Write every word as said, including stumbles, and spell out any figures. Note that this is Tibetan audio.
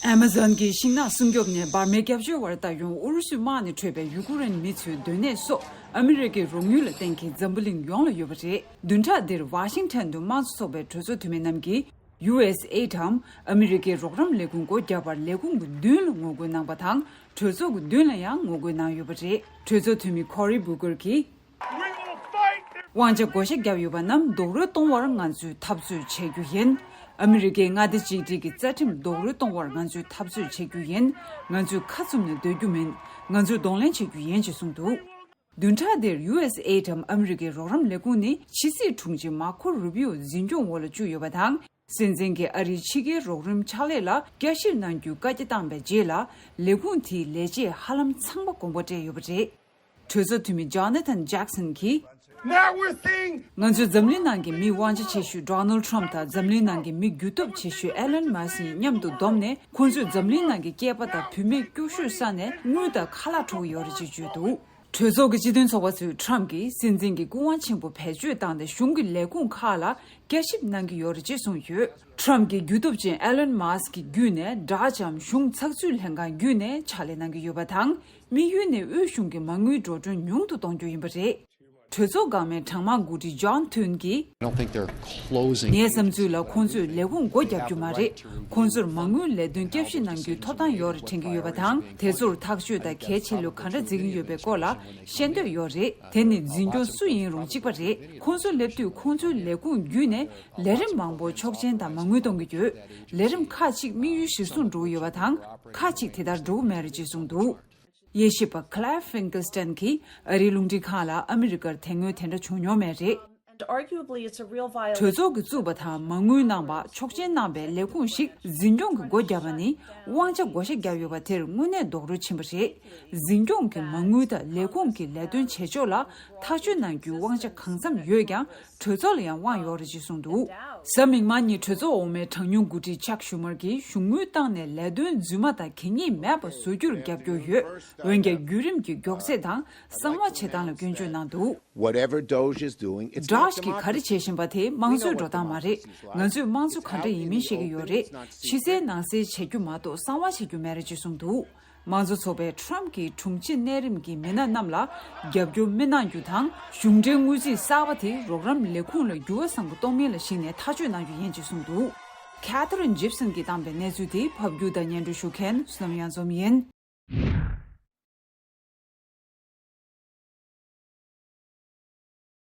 ཨ་མ་ཛོན་གྱི་ཤིང་ནགས་སྲུང་སྐྱོབ་ནས་འབར་མའི་སྐྱབས་བཅོལ་བར་ལྟ་སྐྱོང་ཨུ་རུ་སུའི་དམག་ནས་འཕྲོས་པའི་ཡུ་ཀུ་རེན་མི་ཚོའི་སྡོད་གནས་སོགས་ཨ་མི་རི་ཀའི་རོགས་དངུལ་ལ་བརྟེན་མཁན་འཛམ་བུ་གླིང་ཡོངས་ལ་ཡོད་པ་རེད། བདུན་ཕྲག་འདིར་ཝ་ཤིང་ཊོན་དུ་དམངས་གཙོ་ཚོགས་པའི་གྲོས་ཚོགས་འཐུས་མི་རྣམས་ཀྱིས་ཡུ་ཨེས་ཨེ་ཌི་འམ་ཨ་མི་རི་ཀའི་རོགས་རམ་ལས་ཁུངས་སྒོ་བརྒྱབ་པར་ལས་ཁུངས་ཀྱི་མདུན་ལ་ངོ་རྒོལ་གནང་པ་དང་གྲོས་ཚོགས་ཀྱི་མདུན་ལ་ཡང་ངོ་རྒོལ་གནང་ཡོད་པ་རེད། གྲོས་ཚོགས་འཐུས་མི་ཁོ་རི་བྷུ་ཀར་གྱིས། དབང་ཆ་བགོ་བཤའ་བརྒྱབ་ཡོད་པ་རྣམས་རྡོག་རོལ་གཏོང་བར་ང་ཚོས་འཐབ་རྩོད་བྱེད་རྒྱུ་ཡིན། ཨ་མི་རི་ཀའི་མངའ་སྡེ་གཅིག་སྒྲིལ་གྱི་རྩ་ཁྲིམས་རྡོག་རོལ་གཏོང་བར་ང་ཚོས་འཐབ་རྩོད་བྱེད་རྒྱུ་ཡིན། ང་ཚོས་ཁ་བཙུམ་ནས་སྡོད་རྒྱུ་མིན། ང་ཚོས་གདོང་ལེན་བྱེད་རྒྱུ་ཡིན་ཞེས་གསུངས་འདུག་བདུན་ཕྲག་འདིར་ཡུ་ཨེས་ཨེ་ཌི་འམ་ཨ་མི་རི་ཀའི་རོགས་རམ་ལས་ཁུངས་ནི་ཕྱི་སྲིད་དྲུང་ཆེ་མར་ཁོ་རུ་བྷིའོ་འཛིན་སྐྱོང་འོག་ལ་བཅུག་ཡོད་པ་དང་། སྲིད་འཛིན་གྱིས་ཨ་རིའི་ཕྱི་རྒྱལ་རོགས་རམ་ཕྱག་ལས་ལ་བསྐྱར་ཞིབ་གནང་རྒྱུའི་བཀའ་རྒྱ་བཏང་པའི་རྗེས་ལ་ལས་ཁུངས་དེའི་ལས་བྱེད་ཧ་ལམ་ཚང་མ་དགོངས་པ་སྤྲད་ཡོད་པ་རེད། གྲོས་ཚོགས་འཐུས་མི་ཇོ་ན་ཐན་ཇེག་སན་གྱིས། Now we're seeing ང་ཚོས་འཛམ་གླིང་ནང་གི་མི་དབང་ཆ་ཆེ་ཤོས་ཌོ་ནལ་ཊམ་དང་འཛམ་གླིང་ནང་གི་མི་རྒྱུ་སྟོབས་ཆེ་ཤོས་ཨེ་ལན་མཱ་སི་གཉིས་མཉམ་དུ་བསྡོམས་ནས་ཁོང་ཚོས་འཛམ་གླིང་ནང་གི་སྐྱེས་པ་དང་བུད་མེད་སྐྱོ་ཤོས་ས་ནས་དངུལ་དང་ཁ་ལག་འཕྲོག་གི་ཡོད་རེད་ཅེས་བརྗོད་འདུག་གྲོས་ཚོགས་ཀྱི་སྤྱི་མཐུན་ཚོགས་པ་ཚོས་ཊམ་གྱིས་སྲིད་འཛིན་གྱི་སྐུ་དབང་ཆེན་པོ་བེད་སྤྱོད་བཏང་སྟེ་གཞུང་གི་ལས་ཁུངས་ཁག་ལ་བསྐྱར་ཞིབ་གནང་གི་ཡོད་རེད་ཅེས་གསུངས་ཡོད། ཊམ་གྱི་རྒྱུ་སྟོབས་ཅན་ཨེ་ལན་མཱ་སི་ཀྱི་བརྒྱུད་ནས་ཌོ་ཇི་འམ་གཞུང་ཚགས་ཚུད་ལྷན་ཁང་བརྒྱུད་ནས་ཕྱག་ལས་གནང་གི་ཡོད་པ་དང་། དམིགས་ཡུལ་ནི་དབུས་གཞུང་གི་མ་དངུལ་འགྲོ་གྲོན་ཉུང་དུ་གཏོང་རྒྱུ་ཡིན་པ་རེད། གྲོས་ཚོགས་འགག་མའི་གྲངས་མང་འགོ་ཁྲིད་ཇོན་ཐུན་གྱིས། I don't think they're closing ངའི་བསམ་ཚུལ་ལ་ཁོང་ཚོས་ལས་ཁུངས་སྒོ་བརྒྱབ་རྒྱུ་མ་རེད། ཁོང་ཚོར་མ་དངུལ་ལས་དོན་བསྐྱར་ཞིབ་གནང་རྒྱུའི་ཐོབ་ཐང་ཡོད་རེད་དྲན་གྱི་ཡོད་པ་དང་། དེ་ཚོར་ཐག་གཅོད་དང་གལ་ཆེ་ལོས་ག་འདྲ་འཛིན་གྱི་ཡོད་པའི་སྐོར་ལ་ཤེས་འདོད་ཡོད་རེད། དེ་ནི་འཛིན་སྐྱོང་སུ་ཡིན་རུང་གཅིག་པ་རེད། ཁོང་ཚོ་སླེབས་དུས་ཁོང་ཚོའི་ལས་ཁུངས་བརྒྱུད་ནས་ལས་རིམ་མང་པོ་ཆོག་མཆན་དང་མ་དངུལ་གཏོང་གི་ཡོད། ལས་རིམ་ཁག་ཅིག་དམིགས་ཡུལ་གཞིར་བཟུང་འགྲོ་གི་ཡོད་པ་དང་། ཁག་ཅིག་དེ་ལྟར་འགྲོ་གི་མེད་རེད་ཅེས་གསུངས་འདུག་དབྱེ་ཞིབ་པ་Claire Finkelstein གྱིས་ཨ་རིའི་རླུང་འཕྲིན་ཁང་ལ་ཨ་མི་རི་ཀར་དེ་སྔོན་དེ་འདྲ་བྱུང་མྱོང་མེད་རེད། And arguably, it's a real violation. གྲོས་ཚོགས་ཀྱིས་བཙུགས་པ་དང་མ་དངུལ་གནང་བ་ཆོག་མཆན་གནང་བའི་ལས་ཁུངས་ཤིག་འཛིན་སྐྱོང་གི་སྒོ་བརྒྱབ་པ་ནི་དབང་ཆ་བགོ་བཤའ་བརྒྱབ་ཡོད་པ་དེར་དངོས་གནས་རྡོག་རོལ་ཕྱིན་པ་རེད། འཛིན་སྐྱོང་གི་མ་དངུལ་དང་ལས་ཁུངས་ཀྱི་ལས་དོན་བྱེད་ཕྱོགས་ལ་ཐག་གཅོད་གནང་རྒྱུའི་དབང་ཆ་གང་འཚམ་ཡོད་ཀྱང་། གྲོས་ཚོགས་ལ་ཡང་དབང་ཡོད་རེད་ཅེས་གསུངས་འདུག་གཟའ་མིག་དམར་ཉིན་གྲོས་ཚོགས་འོག་མའི་གྲངས་ཉུང་འགོ་ཁྲིད་ཅག་ཤུ་མར་གྱིས་གཞུང་དངུལ་བཏང་ནས་ལས་དོན་རྫུན་མ་དང་གད་སྙིགས་མེད་པ་བཟོ་རྒྱུར་རྒྱབ་སྐྱོར་ཡོད། འོན་ཀྱང་བརྒྱུད་རིམ་གྱི་མགྱོགས་ཚད་དང་གསང་བ་བྱེད་སྟངས་ལ་སྐྱོན་བརྗོད་གནང་འདུག Whatever Doge is doing, it's ཌོཇ་གིས་ག་རེ་བྱེད་བཞིན་པ་དེ་དམངས་གཙོའི་འགྲོ་སྟངས་མ་རེད། ང་ཚོས་དམངས་གཙོ་ག་འདྲ་ཡིན་མིན་ཤེས་ཀྱི་ཡོད་རེད། ཕྱི་གསལ་ནང་གསལ་བྱེད་རྒྱུ་མ་གཏོགས་གསང་བ་བྱེད་རྒྱུ་མེད་རེད་ཅེས་གསུངས་འདུག་དམངས་གཙོ་ཚོགས་པས་ཊམ་གྱི་དྲུང་ཆེ་གནས་རིམ་གྱི་མི་སྣ་རྣམས་ལ་རྒྱབ་སྐྱོར་མི་གནང་རྒྱུ་དང་། གཞུང་འབྲེལ་དངུལ་རྩིས་གསར་པ་དེ་རོགས་རམ་ལས་ཁུངས་ལ་འགྱུར་བ་བཟང་པོ་གཏོང་མིན་ལ་གཞིགས་ནས་ཐག་གཅོད་གནང་རྒྱུ་ཡིན་ཅེས་གསུངས་འདུག Catherine Gibson གྱིས་བཏང་པའི་གནས་ཚུལ་དེ་ཕབ་སྒྱུར་དང་སྙན་སྒྲོན་ཞུ་མཁན་བསོད་ནམས་གཡང་འཛོམས་ཡིན།